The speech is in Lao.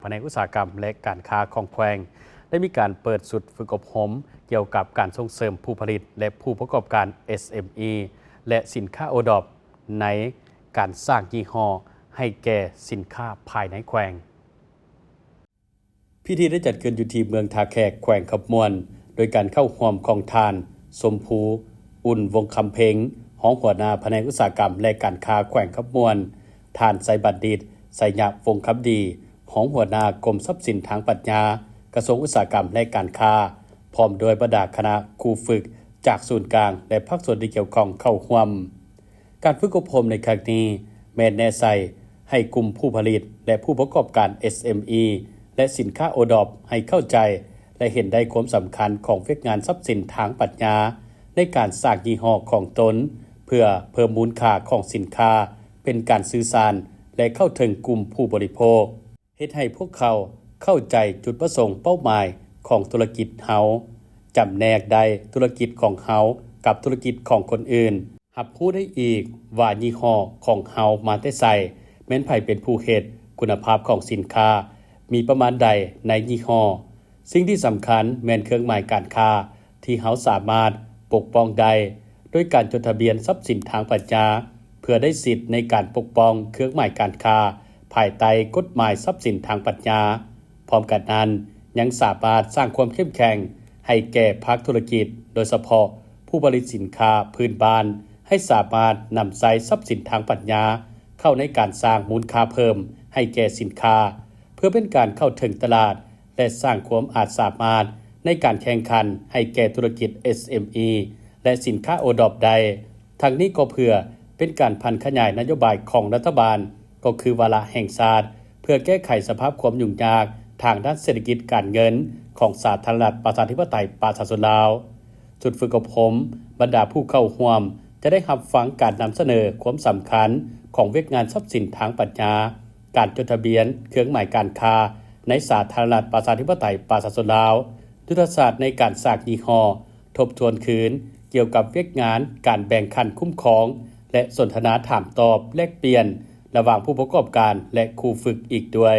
ພະແນກອຸດສາຫະກຳ ແລະ ການຄ້າຂອງແຂວງ ໄດ້ມີການເປີດຊຸດຝຶກອົບຮົມ ກ່ຽວກັບການສົ່ງເສີມຜູ້ຜະລິດ ແລະ ຜູ້ປະກອບການ ເອສເອັມອີ ແລະ ສິນຄ້າໂອດອບ ໃນການສ້າງຍີ່ຫໍ້ໃຫ້ແກ່ສິນຄ້າພາຍໃນແຂວງ. ພິທີໄດ້ຈັດຂຶ້ນຢູ່ທີ່ເມືອງທ່າແຂກ ແຂວງຄຳມ່ວນ ໂດຍການເຂົ້າຮ່ວມຂອງທ່ານ ສົມພູ ອຸ່ນວົງຄຳເພັງ ຮອງຫົວໜ້າພະແນກອຸດສາຫະກຳ ແລະ ການຄ້າແຂວງຄຳມ່ວນ, ທ່ານ ໄຊບັນດິດ ໄຊຍະວົງຄຳດີ ຮອງຫົວໜ້າກົມຊັບສິນທາງປັນຍາ ກະຊວງອຸດສາຫະກຳ ແລະ ການຄ້າ, ພ້ອມດ້ວຍບັນດາຄະນະຄູຝຶກຈາກສູນກາງ ແລະ ພາກສ່ວນທີ່ກ່ຽວຂ້ອງເຂົ້າຮ່ວມ. ການຝຶກອົບຮົມໃນຄັ້ງນີ້ ແມ່ນແນໃສ່ໃຫ້ກຸ່ມຜູ້ຜະລິດ ແລະ ຜູ້ປະກອບການ ເອສເອັມອີ ແລະ ສິນຄ້າໂອດອບ ໃຫ້ເຂົ້າໃຈ ແລະ ເຫັນໄດ້ຄວາມສຳຄັນຂອງວຽກງານຊັບສິນທາງປັນຍາ ໃນການສ້າງຍີ່ຫໍ້ຂອງຕົນ ເພື່ອເພີ່ມມູນຄ່າຂອງສິນຄ້າ ເປັນການສື່ສານ ແລະ ເຂົ້າເຖິງກຸ່ມຜູ້ບໍລິໂພກ, ເຮັດໃຫ້ພວກເຂົາເຂົ້າໃຈຈຸດປະສົງເປົ້າໝາຍຂອງທຸລະກິດເຮົາ, ຈຳແນກໄດ້ທຸລະກິດຂອງເຮົາກັບທຸລະກິດຂອງຄົນອື່ນ, ຮັບຮູ້ໄດ້ອີກວ່າຍີ່ຫໍ້ຂອງເຮົາມາແຕ່ໃສ, ແມ່ນໃຜເປັນຜູ້ເຮັດ, ຄຸນນະພາບຂອງສິນຄ້າມີປະມານໃດໃນຍີ່ຫໍ້. ສິ່ງທີ່ສຳຄັນແມ່ນເຄື່ອງໝາຍການຄ້າທີ່ເຮົາສາມາດປົກປ້ອງໄດ້ ໂດຍການຈົດທະບຽນຊັບສິນທາງປັນຍາ ເພື່ອໄດ້ສິດໃນການປົກປ້ອງເຄື່ອງໝາຍການຄ້າ ພາຍໃຕ້ກົດໝາຍຊັບສິນທາງປັນຍາ. ພ້ອມກັນນັ້ນ, ຍັງສາມາດສ້າງຄວາມເຂັ້ມແຂງໃຫ້ແກ່ພາກທຸລະກິດ, ໂດຍສະເພາະຜູ້ຜະລິດສິນຄ້າພື້ນບ້ານ, ໃຫ້ສາມາດນຳໃຊ້ຊັບສິນທາງປັນຍາເຂົ້າໃນການສ້າງມູນຄ່າເພີ່ມໃຫ້ແກ່ສິນຄ້າ, ເພື່ອເປັນການເຂົ້າເຖິງຕະຫຼາດ ແລະ ສ້າງຄວາມອາດສາມາດໃນການແຂ່ງຂັນໃຫ້ແກ່ທຸລະກິດ ເອສເອັມອີ ແລະ ສິນຄ້າໂອດອບໄດ້. ທັງນີ້ກໍເພື່ອເປັນການຜັນຂະຫຍາຍນະໂຍບາຍຂອງລັດຖະບານ, ກໍຄືວາລະແຫ່ງຊາດ ເພື່ອແກ້ໄຂສະພາບຄວາມຫຍຸ້ງຍາກທາງດ້ານເສດຖະກິດການເງິນຂອງສາທາລະນະລັດປະຊາທິປະໄຕປະຊາຊົນລາວ. ຊຸດຝຶກອົບຮົມ, ບັນດາຜູ້ເຂົ້າຮ່ວມຈະໄດ້ຮັບຟັງການນຳສະເໜີຄວາມສຳຄັນຂອງວຽກງານຊັບສິນທາງປັນຍາ, ການຈົດທະບຽນເຄື່ອງໝາຍການຄ້າໃນສາທາລະນະລັດປະຊາທິປະໄຕປະຊາຊົນລາວ, ຍຸດທະສາດໃນການສ້າງຍີ່ຫໍ້, ທົບທວນຄືນກ່ຽວກັບວຽກງານການແບ່ງຂັ້ນຄຸ້ມຄອງ ແລະ ສົນທະນາຖາມຕອບແລກປ່ຽນລະຫວ່າງຜູ້ປະກອບການ ແລະ ຄູຝຶກອີກດ້ວຍ.